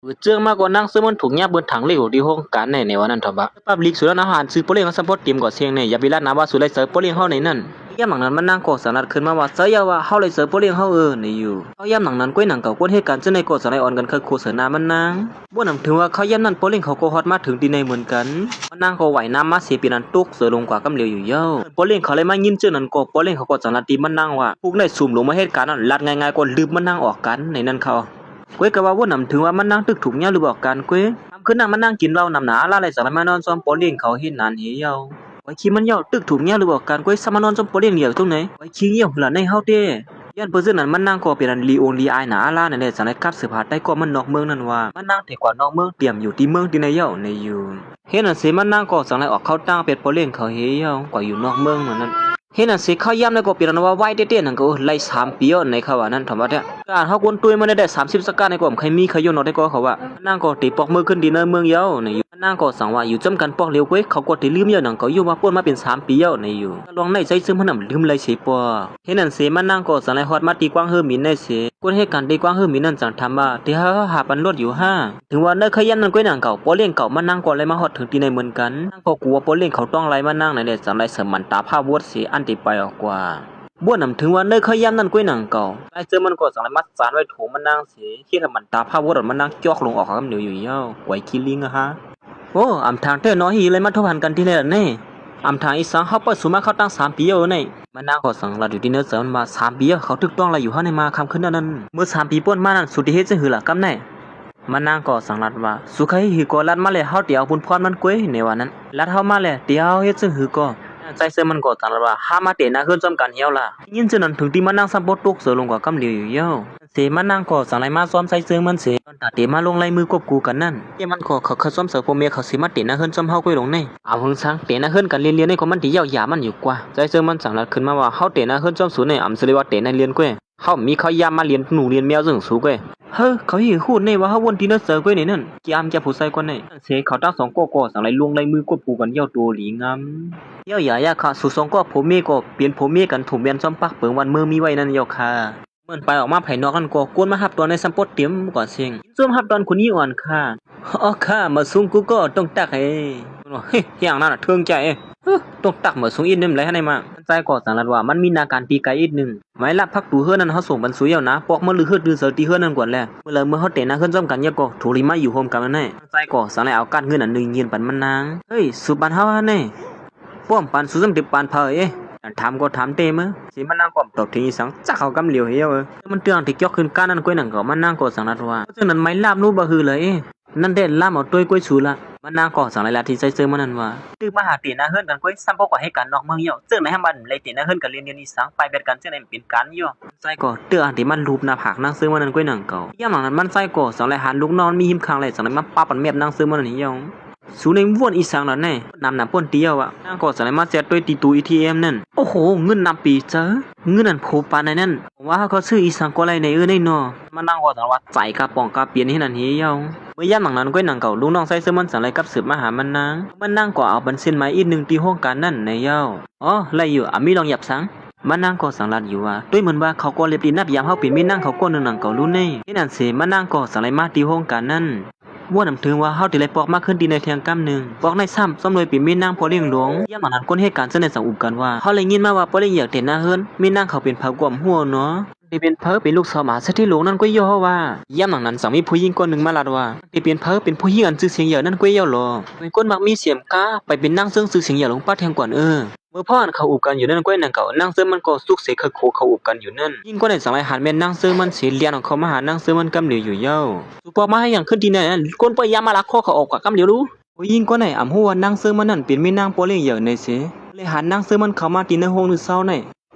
ເປີດເຈີມາກໍນາງເຊີມັນຖືກຍາບເບິ່ງຖັງເຫຼັກຢູ່ທີ່ໂຮງການແນ່ ໃນວ່ານັ້ນເຖາະບາດ. ປັບລິກສຸດແລ້ວນະ ຫານຊື່ໂປເລງເຮົາຊ້ຳພໍເຕັມກວ່າເຊງແນ່ ຢ່າໄປລາດນາວ່າສູໄດ້ໃສ່ໂປເລງເຮົາໃນນັ້ນ. ຍາມຫວ່າງນັ້ນ ມັນນາງກໍສາມາດຂຶ້ນມາວ່າ ໃສ່ຍາວ່າເຮົາໄດ້ໃສ່ໂປເລງເຮົາເອີ ໃນຢູ່. ເຂົ້າຍາມຫວ່າງນັ້ນ ກ້ວຍໜັງເກົ່າ ຄົນເຮັດການເຊິ່ງໃນກໍສາໄດ້ອ່ອນກັນເຄີກໂຄໃສ່ໜ້າມັນນາງ. ບໍ່ນຳເຖິງວ່າເຂົ້າຍາມນັ້ນ ໂປເລງເຂົາກໍຮອດມາເຖິງທີ່ໃນເໝືອນກັນ. ມັນນາງກໍວ່າຍນ້ຳມາເສຍ ເປັນອັນຕົກເສີລົງກວ່າກຳຫຼຽວຢູ່ເຍົາ. ໂປເລງເຂົາໄດ້ມາຍິນເທື່ອນັ້ນກໍ ໂປເລງເຂົາກໍສາມາດຕີມັນນາງວ່າ ພວກນາຍສຸມລົງມາເຮັດການນັ້ນ ລັດງ່າຍໆກໍລຶບມັນນາງອອກກັນ ໃນນັ້ນເຂົາ. ກ້ວຍກະວ່າບໍ່ນຳເຖິງວ່າມັນນາງຕຶກຖືກຍາຫຼືອອກການກ້ວຍ. ຄ່ຳຄືນນັ້ນມັນນາງກິນເຫຼົ້ານຳໜ້າອາລາ ແລະ ຈາກນັ້ນມານອນຊອມໂປເລງເຂົາເຮັດນານເຮເຍົາ. ໄວຄີມັນເຍົາ ຕຶກຖືກຍາຫຼືອອກການກ້ວຍ ຊ້ຳມານອນຊອມໂປເລງຫຼຽວຕົງໃນ. ໄວຄີງຽວລະໃນເຮົາເຕ. ຍ້ອນເປີເຊີ້ນນັ້ນມັນນາງກໍເປັນອັນລີອົງລີອາຍໜ້າອາລານັ້ນແຫຼະ ຈັ່ງໄດ້ກັບສືບຫາໄຕ່ກໍມັນນອກເມືອງນັ້ນວ່າ ມັນນາງເຕກວ່ານອກເມືອງ ຕຽມຢູ່ທີ່ເມືອງທີ່ໃນເຍົາໃນຢູ່. ເຮັດນັ້ນເສ ມັນນາງກໍຈັ່ງໄດ້ອອກເຂົ້າຕັ້ງເປັນໂປເລງເຂົາເຮເຍົາ ກວ່າຢູ່ນອກເມືອງນັ້ນ. ເຮັດນັ້ນເສ ເຂົ້າຍາມໃນກໍເປັນອັນວ່າໄວເຕະໆ ນັ້ນກໍ ເອີ ໄລ່ສາມປີເອົາໃນເຂົາວ່ານັ້ນ ຖາມວ່າແທ້ ການເຮົາຄົນຕຸ້ຍມາໄດ້ສາມສິບສະກາດໃນກໍບໍ່ໄດ້ມີໃຄຢູ່ນອກໄດ້ກໍເຂົາວ່າ. ມັນນາງກໍເຕປອກມືຂຶ້ນທີ່ໃນເມືອງເຍົາໃນຢູ່. ມັນນາງກໍສັ່ງວ່າຢູ່ຈຳກັນປອກຫຼຽວກ້ວຍ ເຂົາກໍເຕລືມເຍົາໜັງເຂົາຢູ່ວ່າປົນມາເປັນສາມປີເຍົາໃນຢູ່. ລອງໃນໃຈເຊິ່ງມັນນຳລືມໄລເສປອກ. ເຮັດນັ້ນເສ ມັນນາງກໍສັ່ງໄລ່ຮອດມາທີ່ກວາງເຮີໝິນໃນເສ ຄົນເຮັດການທີ່ກວາງເຮີໝິນນັ້ນຈັ່ງຖາມວ່າ ທີ່ເຮົາຫາປັນລົດຢູ່ຫາ. ເຖິງວ່າໃນໄຄຢ້ານນັ້ນກ້ວຍໜັງເກົ່າ ໂປເລງເກົ່າມັນນາງກໍໄລ່ມາຮອດເຖິງທີ່ໃນເໝືອນກັນ. ນາງກໍກົວວ່າໂປເລງເຂົາຕ້ອງໄລ່ມັນນາງໃນແຫຼະ ຈັ່ງໄລ່ໃສ່ໝັນຕາພາວດເສ ອັນທີ່ໄປອອກກວ່າ. ບໍ່ນຳເຖິງວ່າໃນໄຄຢ້ານນັ້ນກ້ວຍໜັງເກົ່າ ໃຕ້ເຊິ່ງມັນກໍສັ່ງໄລ່ມາສານໄວ້ຖົງມັນນາງເສ ເຮັດໃຫ້ໝັນຕາພາວດມັນນາງຈອກລົງອອກກຳເດວຢູ່ເຍົາ ໄວຄີລິງອະຮະ. ໂອ້ ອຳທາງແທ້ເນາະ ທີ່ໄດ້ມາທົບຫັນກັນທີ່ແລກແນ່. ອຳທາງອີ່ສັງ ເຮົາປ່ອຍສູມາເຂົ້າຕັ້ງສາມປີແລ້ວເນາະ. ມັນນາງກໍສັ່ງລັດຢູ່ທີ່ເນີເສີນວ່າ ສາມປີເຮົາຖືກຕ້ອງໄລ່ຢູ່ເຮົາໃນມາຄ່ຳຄືນນັ້ນ. ເມື່ອສາມປີປົນມານັ້ນ ສູໄດ້ເຮັດຈັ່ງຫືລະກຳແນ່? ມັນນາງກໍສັ່ງລັດວ່າ ສູໃຄຫືກໍລັດມາແລ້ວ ເຮົາເຕເອົາບຸນພອນມັນກ້ວຍ ໃນວ່ານັ້ນ. ລັດເຮົາມາແລ້ວ ເຕເຮົາເຮັດຈັ່ງຫືກໍ. ໃຕ້ເຊິ່ງມັນກໍສັ່ງລັດວ່າ ຫາມາເຕະໜ້າເຮືອນຊອມກັນເຮົາລະ. ໄດ້ຍິນເຊັ່ນນັ້ນ ເຖິງທີ່ມັນນາງຊ້ຳບໍ່ຕົກເສີລົງກວ່າກຳຫຼຽວຢູ່ເຍົາ. ເສມັນນາງກໍສັ່ງໄລ່ມາຊອມໃສ່ເຊິ່ງມັນເສ ຕອນຕາເຕມາລົງໄລ່ມືຄວບຄູ່ກັນນັ້ນ ເຕມັນກໍເຂົາເຂົ້າຊອມໃສ່ພໍ່ແມ່ເຂົາເສມາເຕະໜ້າເຮືອນຊອມເຮົາກ້ວຍລົງໃນ. ອາວ ເຮີງສັງ ເຕະໜ້າເຮືອນກັນລຽນໆ ໃນກໍມັນທີ່ເຍົາຢາມັນຢູ່ກວ່າ. ໃຕ້ເຊິ່ງມັນສັ່ງລັດຂຶ້ນມາວ່າ ເຮົາເຕະໜ້າເຮືອນຊອມສູໃນ ອຳສະເລີວ່າເຕະໃນລຽນກ້ວຍ. ເຮົາມີເຂົ້າຢາມມາລຽນໜູລຽນແມວເຊິ່ງສູກ້ວຍ. ເຮີ ເຂົາເຮຮູ້ແນ່ວ່າເຮົາວົນທີ່ເນີເສີນກ້ວຍໃນນັ້ນ. ຈຽມຈຽບຜູ້ຊາຍກ່ອນໃນ. ເສເຂົາທັງສອງກໍກໍສັ່ງໄລ່ລົງໄລ່ມືຄວບຄູ່ກັນເຍົາໂຕຫຼີງາມ. ເຍົາຢາຢາຄະ ສູສອງກໍຜົວເມຍກໍເປັນຜົວເມຍກັນຖົມແວ່ນຊອມປາກເປິງວັນເມີມີໄວ້ນັ້ນເຍົາຄະ. ເໝືອນໄປອອກມາພາຍນອກນັ້ນກໍ ຄົນມາຮັບຕອນໃນຊຳໂປດເຕັມກ່ອນເສັງ. ຍິນຊົມຮັບຕອນຄຸນຍິງອ່ອນຄ່າ. ອໍ ຄ່າ ໝາກສຸງກູກໍຕ້ອງຕັກເອ. ເຮີ ຫຍັງນັ້ນນະ ເທິງໃຈເອ. ເຮີ ຕ້ອງຕັກໝາກສຸງອີກໜຶ່ງໄລຫັ້ນໃນມາ. ມັນຊາຍກໍສັງລັດວ່າ ມັນມີໜ້າການຕີໄກອີກໜຶ່ງ. ໄມ້ລາບພັກຕູເຮືອນນັ້ນເຮົາສົ່ງບັນຊູເຍົານະ ປອກມາລືເຮືອດລືເສີທີ່ເຮືອນນັ້ນກ່ອນແລ. ເມື່ອລະເມື່ອເຮົາແຕະໜ້າເຮືອນຊອມກັນເຍົາກໍ ໂທລິມາຢູ່ໂຮມກັນນັ້ນແນ່. ມັນຊາຍກໍສັງໄລເອົາກາດເງິນອັນໜຶ່ງຍື່ນປັນມັນນາງ. ເຮີຍ ສູປັນເຮົາຫັ້ນເນ. ປ້ອມປັນສູຈັ່ງເຕັມປານເຜີເອ. ອັນຖາມກໍຖາມເຕເມີ ເສມັນນາງກໍຕອບເຖິງອີ່ສັງ ຈັກເຂົາກຳຫຼຽວເຮເອີ. ມັນເຕືອງທີ່ຈອກຂຶ້ນກ້ານນັ້ນກ້ວຍໜັງກໍມັນນາງກໍສັງລັດວ່າ ເພາະສະນັ້ນໄມ້ລາບໜູບໍ່ຮືເລີຍເອ. ນັ້ນແດ່ລາມເອົາຕົວກ້ວຍສູລະ. ມັນນາງກໍສັງໄລລາທີ່ໃສ່ເຊິ່ງມັນນັ້ນວ່າ ຕື່ມມາຫາເຕະໜ້າເຮືອນກັນກ້ວຍ ຊ້ຳບໍ່ກວ່າເຮັດການນອກເມືອງເຍົາ. ເຊິ່ງໃນຫ້າມບັນໄລເຕະໜ້າເຮືອນກັນລຽນໆ ອີ່ສັງ ໄປແບດກັນເຊິ່ງໃນມັນເປັນການເຍົາ. ມັນຊາຍກໍເຕືອງອັນທີ່ມັນລູບໜ້າຜາກນາງເຊິ່ງມັນນັ້ນກ້ວຍໜັງເກົ່າ. ຍາມຫຼັງນັ້ນມັນຊາຍກໍສັງໄລຫັນລູກນ້ອງມີຫິມຂ້າງແລະສັງໄລມາປາບປັນແມບນາງເຊິ່ງມັນນັ້ນເຍົາ. ສູໃນມ່ວນອີ່ສັງລະແນ່ ນຳໜາປົນຕຽວອະ. ນາງກໍສາມາດແຊດດ້ວຍຕີຕູ້ອີທີເອັມນັ້ນ. ໂອ້ໂຫ ເງິນນຳປີເຈີ ເງິນອັນໂພປານໃນນັ້ນ ຫວັງວ່າເຮົາກໍຊື້ອີ່ສັງກໍໄດ້ໃນເອີໃນນໍ. ມານາງກໍສາມາດໃສ່ກະປ໋ອງກະປຽນເຮັດນັ້ນເຮເຍົາ. ເມື່ອຍາມຫຼັງນັ້ນກ້ວຍໜັງເກົ່າ ລູກນ້ອງຊາຍເຊິ່ງມັນສາມາດກັບສືບມາຫາມານາງ. ມານາງກໍເອົາບັນເຊັນມາອີກໜຶ່ງທີ່ໂຮງການນັ້ນໃນເຍົາ. ອໍ ໄດ້ຢູ່ ອາມີລອງຫຍັບສັງ. ມານາງກໍສາມາດຢູ່ວ່າ ດ້ວຍເໝືອນວ່າເຂົາກໍເລັບດີນັບຍາມເຮົາເປັນແມ່ນາງເຂົາກ້ອນໜຶ່ງໜັງເກົ່າລຸນເນ. ເຮັດນັ້ນເສ ມານາງກໍສາມາດມາທີ່ໂຮງການນັ້ນ. ບໍ່ນຳເຖິງວ່າເຮົາໄດ້ໄລ່ປອກມາຄືນທີ່ໃນແທ່ງກຳໜຶ່ງ. ປອກໃນຊ້ຳ ຊອມໂດຍເປັນແມ່ນາງພໍ່ລ້ຽງຫຼວງ. ຍາມນັ້ນຄົນເຮັດການເຊິ່ງໄດ້ສັງອຸມກັນວ່າ ເຮົາໄດ້ຍິນມາວ່າພໍ່ລ້ຽງຢາກແຕ່ນນາເຮືອນ ແມ່ນາງເຂົາເປັນໃຜກໍບໍ່ຮູ້ເນາະ. ທີ່ເປັນເຜເປັນລູກສາວມະຫາເສດຖີຫຼວງນັ້ນກ້ວຍເຍົາເຮົາວ່າ. ຍາມຫຼັງນັ້ນສັງມີຜູ້ຍິງຄົນໜຶ່ງມາລາດວ່າ ທີ່ເປັນເຜເປັນຜູ້ຍິງອັນຊື່ສຽງໃຫຍ່ນັ້ນກ້ວຍເຍົາຫຼໍ. ເປັນຄົນມັກມີສຽມກ້າ ໄປເປັນນາງເຊິ່ງຊື່ສຽງໃຫຍ່ຫຼວງປາແທ່ງກ່ອນເອີ. ເມື່ອພໍ່ອັນເຂົາອຸບກັນຢູ່ນັ້ນກ້ວຍໜັງເກົ່າ ນາງເຊິ່ງມັນກໍສຸກເສເຄີໂຄເຂົາອຸບກັນຢູ່ນັ້ນ. ຍິງກໍໄດ້ສັງໄລຫັນແມ່ນນາງເຊິ່ງມັນເສ ລຽນອອກເຂົ້າມາຫານາງເຊິ່ງມັນກຳຫຼຽວຢູ່ເຍົາ. ສູປອກມາເຮັດຫຍັງຂຶ້ນທີ່ນັ້ນ ຄົນປ່ອຍຢາມາລັກຄໍເຂົາອອກກວ່າກຳຫຼຽວລູ. ຜູ້ຍິງກໍໄດ້ອຳຮູ້ວ່ານາງເຊິ່ງມັນນັ້ນເປັນແມ່ນາງພໍ່ລ້ຽງໃຫຍ່ໃນເສ ເລີຍຫັນນາງເຊິ່ງມັນເຂົ້າມາທີ່ໃນໂຮງມື້ເຊົ້າໃນ.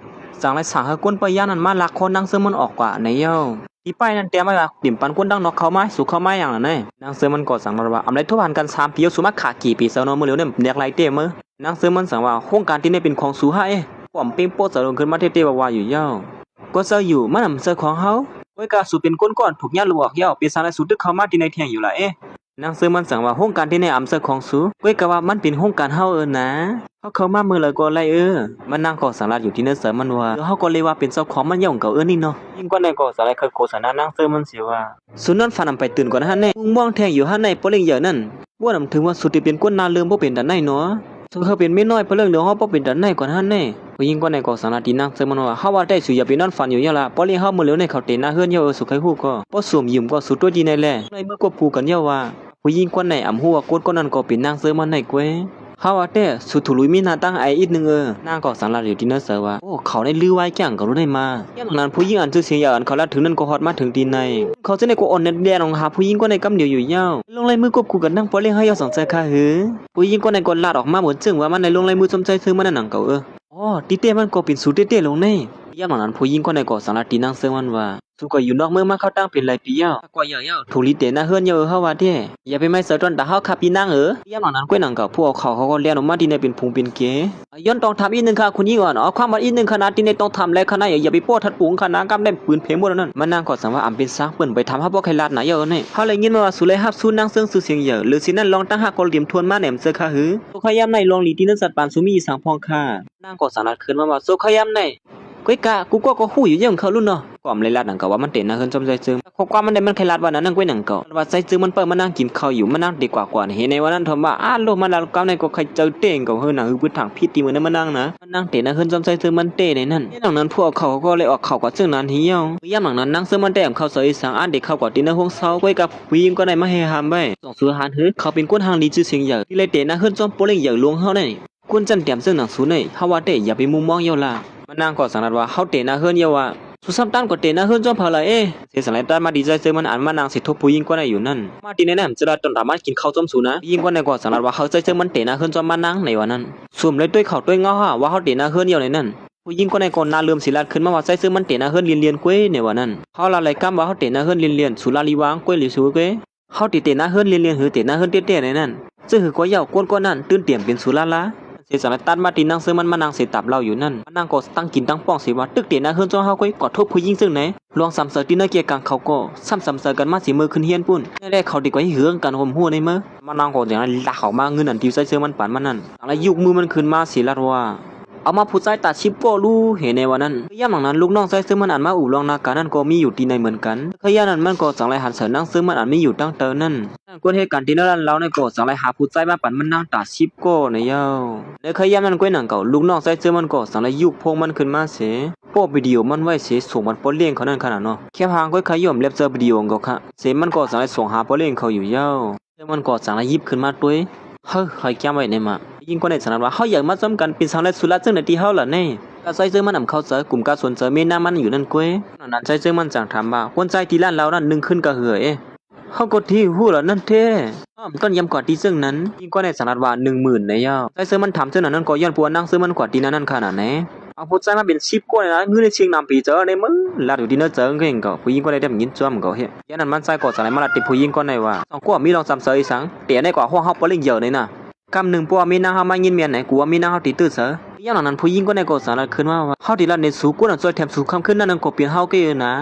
ຈັ່ງໄດ້ສັ່ງໃຫ້ຄົນປ້າຍຢານັ້ນມາລັກຄໍນາງເຊິ່ງມັນອອກກວ່າໃນເຍົາ. ທີ່ປ້າຍນັ້ນແຕ້ມໄວ້ວ່າ ເປັນປັນຄົນດັ່ງນອກເຂົ້າມາ ສູເຂົ້າມາຫຍັງລະເນ. ນາງເຊິ່ງມັນກໍສັ່ງລາດວ່າ ອຳໄລທົບຫັນກັນສາມປີ ເອົາສູມາຂ້າກີ່ປີເຊົາເນາະ ມື້ເລວນີ້ແບກໄລ່ເຕ້ເມີ. ນາງເຊິ່ງມັນສັ່ງວ່າ ໂຮງການທີ່ນີ້ເປັນຂອງສູຫາເອ. ປ້ອມເປັງໂປ້ຈະລົງຂຶ້ນມາເຕ້ໆວ່າໆຢູ່ເຍົາ. ກໍເຈົ້າຢູ່ ມັນອຳເຊີຂອງເຮົາ. ໂອ້ຍ ກະສູເປັນຄົນກ່ອນ ຖືກຍາດລົມອອກເຍົາ ເປັນສັງລະສູຕຶກເຂົ້າມາທີ່ໃນແທ່ງຢູ່ລະເອ. ນາງເຊີມັນສັ່ງວ່າ ໂຮງການທີ່ແນອຳເຊີຂອງສູ ກ້ອຍກະວ່າມັນເປັນໂຮງການເຮົາເອີນາ. ເ ເຮົາເຂົ້າມາເມື່ອໃດກໍໄດ້ເອີ. ມານາງກໍສັງລາດຢູ່ທີ່ໃນໃຈມັນວ່າ ເຮົາກໍເລີຍວ່າເປັນເຈົ້າຂອງມັນຢ່າງເກົ່າເອີນີ້ເນາະ. ຍິງກ່ອນໃນກໍສັງໄລເຄີຍໂຄສະນານາງເຊີມັນເສຍວ່າ ສູນນອນຝັນອຳໄປຕື່ນກ່ອນຫັ້ນແນ່ ມຸງມອງແທ່ງຢູ່ຫັ້ນໃນ ພໍ່ເລ້ງໃຫຍ່ນັ້ນ ບໍ່ນຳເຖິງວ່າສູຈະເປັນຄົນໜ້າເລີ້ມບໍ່ເປັນຕາໄນເນາະ. ສູເຄີຍເປັນເມຍນ້ອຍພໍ່ເລື່ອງເຫຼືອເຮົາບໍ່ເປັນຕາໄນກ່ອນຫັ້ນແນ່. ຜູ້ຍິງກ່ອນໃນກໍສັງລາດຕີນາງເຊີມັນວ່າ ເຮົາວ່າແຕ່ສູຢ່າໄປນອນຝັນຢູ່ຢ່າລະ ພໍ່ເລ້ງເຮົາມື້ເຫຼືອໃນເຂົາເຕະໜ້າເຮືອນເຈົ້າເອີ ສູໃຄຮູ້ກໍ ພໍສູມຢືມກໍສູຕົວດີໃນແຫຼະ ເລີຍເມື່ອຄວບຄູ່ກັນເຈົ້າວ່າ. ຜູ້ຍິງກ່ອນໃນອຳຮູ້ວ່າຄົນກ່ອນນັ້ນກໍເປັນນາງເຊີມັນໃນກວຍ. ເຮົາວ່າແຕ່ສູຖືລຸຍມີໜ້າຕັ້ງໄອອີກໜຶ່ງເອີ. ນາງກໍສັງລາດຢູ່ທີ່ໃນໃຈວ່າ ໂອ້ ເຂົາໄດ້ລືວາຍແກ່ງກັນຮູ້ໄດ້ມາ. ຍາມນັ້ນຜູ້ຍິງອັນຊື່ສຽງຢາກອັນເຂົາລາດເຖິງນັ້ນກໍຮອດມາເຖິງທີ່ໃນ ເຂົາຈຶ່ງໄດ້ກໍອ່ອນແດດອອກຫາຜູ້ຍິງກ່ອນໃນກຳດຽວຢູ່ຍາວ. ລົງລາຍມືຄວບຄູ່ກັນນຳພໍ່ເລ້ງເຮົາຢ່າງສັງໃຈຄ່າເຮີ. ຜູ້ຍິງກ່ອນໃນກໍລາດອອກມາເໝືອນເຊິ່ງວ່າມັນໄດ້ລົງລາຍມືຊົມໃຈເຊິ່ງມັນນັ້ນໜັງເກົ່າເອີ. ອໍ ຕິແຕ່ມັນກໍເປັນສູແຕ່ໆລົງໃນ. ຍາມນັ້ນຜູ້ຍິງກ່ອນໃນກໍສັງລາດຕີນາງເຊິ່ງມັນວ່າ ສູກໍຢູ່ນອກເມືອງມາເຂົ້າຕັ້ງເປັນຫຼາຍປີແລ້ວ ກວ່າຢ່າງເຈົ້າ ຖືກລີແຕ່ໜ້າເຮືອນເຈົ້າເອີ ເຮົາວ່າແທ້ ຢ່າໄປໄມ້ເສີຕອນຕາເຮົາຄາບອີນາງເອີ. ຍາມນັ້ນກ້ວຍໜັງເກົ່າ ພວກເຂົາ ເຂົາກໍແລ່ນອອກມາທີ່ໃນເປັນຝູງເປັນເກ. ຍ້ອນຕ້ອງຖາມອີກໜຶ່ງຄ່າ ຄຸນຍິງອ່ອນ ເອົາຄວາມມາອີກໜຶ່ງຄ່ານະ ທີ່ໃນຕ້ອງຖາມແລ້ວຄ່ານະ ຢ່າໄປປ້ອທາດປຸງຄ່ານະ ກຳໄດ້ປືນເພງໝົດນັ້ນ. ມານາງກໍສັງວ່າອຳເປັນສັງເພິ່ນໄປຖາມເຮົາບໍ່ໃຄ່ລາດນະເຈົ້າເອີ. ເຮົາໄດ້ຍິນມາວ່າສູໄດ້ຮັບສູນນາງເຊິ່ງຊື່ສຽງໃຫຍ່ ຫຼືຊິນັ້ນລອງຕັ້ງຮັກກໍລຽມທວນມາແນມເຈີຄ່າເຮີ. ໂຊຄະຍາມໃນລອງຫຼີທີ່ນັ້ນສັດປານສູມີອີກສັງພອງຄ່າ. ນາງກໍສັງລາດຄືນມາວ່າ ໂຊຄະຍາມໃນ ກ້ວຍກະ ກູກໍກໍຮູ້ຢູ່ຢ່າງເຂົາລຸເນາະ. ກໍອຳໄລລາດໜັງກະວ່າມັນເຕະໜ້າເຮືອນຈ້ອມໃຈເຊິ່ງ ຂໍ້ຄວາມມັນໄດ້ມັນໃຄ່ລາດວ່ານັ້ນນາງກ້ວຍໜັງເກາ ວ່າໃຈເຈີມັນເປີດມານັ່ງກິນເຂົ້າຢູ່ ມານັ່ງເຕະກວາກວານເຫໃນວ່ານັ້ນ ທອມວ່າ ອາໂລ ມາລາດກຳໃນກໍໃຄ່ເຈີເຕະເຂົາເຮີໜັງ ຄືພືດທາງຜິດທີ່ມື້ນັ້ນມານັ່ງນະ ມານັ່ງເຕະໜ້າເຮືອນຈ້ອມໃຈເຊິ່ງມັນເຕະໃນນັ້ນ. ຍາມນັ້ນພວກເຂົາກໍເລີຍອອກເຂົ້າກວ່າເຊິ່ງນັ້ນເຫຍ້ອງ. ຍາມນັ້ນນາງເຊິ່ງມັນໄດ້ອຳເຂົ້າໃສ່ອີກສັງ ອັນເດເຂົ້າກວ່າທີ່ໃນໂຮງເຊົາ ກ້ວຍກັບຜູ້ຍິງກໍໄດ້ມາແຫ່ຫ້າມໄວ້ ສອງສູຫານເຮີ ເຂົາເປັນຄົນຮັ່ງລີຊື່ສຽງໃຫຍ່ ທີ່ໄດ້ເຕະໜ້າເຮືອນຈ້ອມໂປເລັງໃຫຍ່ຫຼວງເຮົາໃນ ຄົນຊັ້ນຕຽມເຊິ່ງໜັງສູໃນ ເຮົາວ່າແຕ່ຢ່າໄປມຸມມອງເຈົ້າລະ. ມານາງກໍສັງລາດວ່າ ເຮົາເຕະໜ້າເຮືອນເຈົ້າວ່າ ສູຊ້ຳຕັນກໍເຕະໜ້າເຮືອນຈ້ອມເຂົາລະເອ. ເສຍສັງລາດຕັດມາທີ່ໃຈເຊິ່ງມັນອັນມານັ່ງຊິທົບຜູ້ຍິງກ່ອນໃນຢູ່ນັ້ນ ມາທີ່ໃນນັ້ນຈະລາດຕອນຕາມມາກິນເຂົ້າຈ້ອມສູນະ. ຜູ້ຍິງກ່ອນໃນກໍສັງລາດວ່າ ເຮົາໃຈເຊິ່ງມັນເຕະໜ້າເຮືອນຈ້ອມມານັ່ງໃນວ່ານັ້ນ ສູມເລີຍຕົວເຂົາຕົວເງົາຫາວ່າເຮົາເຕະໜ້າເຮືອນເຈົ້າໃນນັ້ນ. ຜູ້ຍິງກ່ອນໃນກໍໜ້າເລີ່ມຊິລາດຂຶ້ນມາວ່າ ໃຈເຊິ່ງມັນເຕະໜ້າເຮືອນລຽນໆກ້ວຍໃນວ່ານັ້ນ ເຮົາລາດໄລກຳວ່າເຮົາເຕະໜ້າເຮືອນລຽນໆ ສູລາລີວາງກ້ວຍຫຼືສູກ້ວຍ ເຮົາຕິເຕະໜ້າເຮືອນລຽນໆ ຫຼືເຕະໜ້າເຮືອນແຕ່ໆໃນນັ້ນ ເຊິ່ງຄືກວ່າເຈົ້າ ຄົນກ່ອນນັ້ນຕື່ນຕຽມເປັນສູລາລາ. ເສຍສັງລາດຕັດມາທີ່ນາງເຊິ່ງມັນມານັ່ງເສຍຕັບເຫຼົ້າຢູ່ນັ້ນ ມານັ່ງກໍຕັ້ງກິນຕັ້ງປ້ອງເສຍວ່າ ຕຶກເຕະໜ້າເຮືອນຈ້ອມເຮົາກ້ວຍ ກໍໂທດຜູ້ຍິງເຊິ່ງໃນ ລວງສຳເສີທີ່ໃນເກຍກາງເຂົາກໍຊ້ຳສຳເສີກັນມາຊິເມືອຂຶ້ນຮຽນປຸ້ນ ແລະເຂົາດີກວ່າເຮັດເຮືອກັນຮ່ວມຮູ້ໃນເມືອງ. ມານັ່ງກໍຈັ່ງນັ້ນລາກເຂົ້າມາເງິນອັນທີ່ໃຈເຊິ່ງມັນປານມານັ້ນ ລະຍົກມືມັນຂຶ້ນມາເສຍລາດວ່າ ເອົາມາຜູ້ຊາຍຕາສິບກໍລູເຫໃນວ່ານັ້ນ. ຍາມນັ້ນລູກນ້ອງຊາຍເຊິ່ງມັນອັນມາອຸບລອງນາການັ້ນກໍມີຢູ່ທີ່ໃນເໝືອນກັນ ຄືຍາມນັ້ນມັນກໍຈັ່ງໄລຫັນໃສ່ນາງເຊິ່ງມັນອັນມີຢູ່ຕັ້ງເຕີນັ້ນ. ກວນເຫດການທີ່ໃນຮ້ານເຫຼົ້ານັ້ນກໍຈັ່ງໄລຫາຜູ້ຊາຍມາປັນມັນນາງຕາສິບກໍໃນເຍົາ. ໃນຄືຍາມນັ້ນກ້ວຍໜັງເກົ່າ ລູກນ້ອງຊາຍເຊິ່ງມັນກໍຈັ່ງໄລຍົກໂພງມັນຂຶ້ນມາເສ ປ້ອນວິດີໂອມັນໄວ້ເສ ສົ່ງມັນປ້ອນລ້ຽງເຂົານັ້ນຂະໜາດເນາະ. ແຄມຫາງກ້ວຍຂະຫຍອມແລັບເຈີວິດີໂອຂອງເຂົາຂະເສ ມັນກໍຈັ່ງໄລສົ່ງຫາປ້ອນລ້ຽງເຂົາຢູ່ເຍົາ. ແລ້ວມັນກໍຈັ່ງໄລຢິບຂຶ້ນມາຕົວຍ ເຮີ ໃຫ້ແກ້ມໄວ້ໃນມາ. ຍິງກໍໄດ້ສັນລາດວ່າ ເຮົາຢາກມາຊອມກັນ ເປັນສັງແລະສຸລາເຊິ່ງໃນທີ່ເຮົາລະແນ່. ກະຊາຍເຊິ່ງມັນອຳເຂົ້າໃຈ ກຸມກາສົນໃຈເມນາມັນຢູ່ນັ້ນກ້ວຍ. ນອກນັ້ນຊາຍເຊິ່ງມັນຈັ່ງຖາມວ່າ ຄົນຊາຍທີ່ລ້ານເລົ່ານັ້ນ ໜຶ່ງຄືນກະເຫືອເອ. ເຮົາກໍທີ່ຮູ້ລະນັ້ນແທ້. ອ້ອມ ຕ້ອນຢາມກວ່າທີ່ເຊິ່ງນັ້ນ. ຍິງກໍໄດ້ສັນລາດວ່າ ໜຶ່ງໝື່ນໃນເຍົາ. ຊາຍເຊິ່ງມັນຖາມເຊິ່ງນັ້ນ ກໍຍ້ອນພວກນາງເຊິ່ງມັນກວ່າທີ່ນັ້ນນັ້ນຂະໜາດແນ່. ເອົາຜູ້ຊາຍມາເປັນສິບກວ່ານະ ເງິນໃນຊິງນຳປີເຈີໃນມື ລາດຢູ່ທີ່ເນີເຈີເກັ່ງກໍ ຜູ້ຍິງກໍໄດ້ໄດ້ຍິນຈ້ອມກໍເຮັດ. ຍາມນັ້ນມັນຊາຍກໍສະໄລມາລາດຕິຜູ້ຍິງກ່ອນໄດ້ວ່າ ສອງກວ່າມີລອງສຳເຊີອີກສັງ ແຕ່ໃນກວ່າຫ້ອງເຮົາປະເລັງເຢີໃນນະ. ກຳໜຶ່ງພວກເມນາງເຮົາມາຍິນແມ່ນໃນ ກູວ່າເມນາງເຮົາຕິດຕື່ເຊີ. ຍາມນັ້ນຜູ້ຍິງກ່ອນໄດ້ກໍສະລາດຂຶ້ນມາວ່າ ເຮົາຕິລາດໃນສູ ກົນອັນຊ່ອຍແຖມສູຄ່ຳຄືນນັ້ນກໍປ່ຽນເຮົາເກເອີນະ.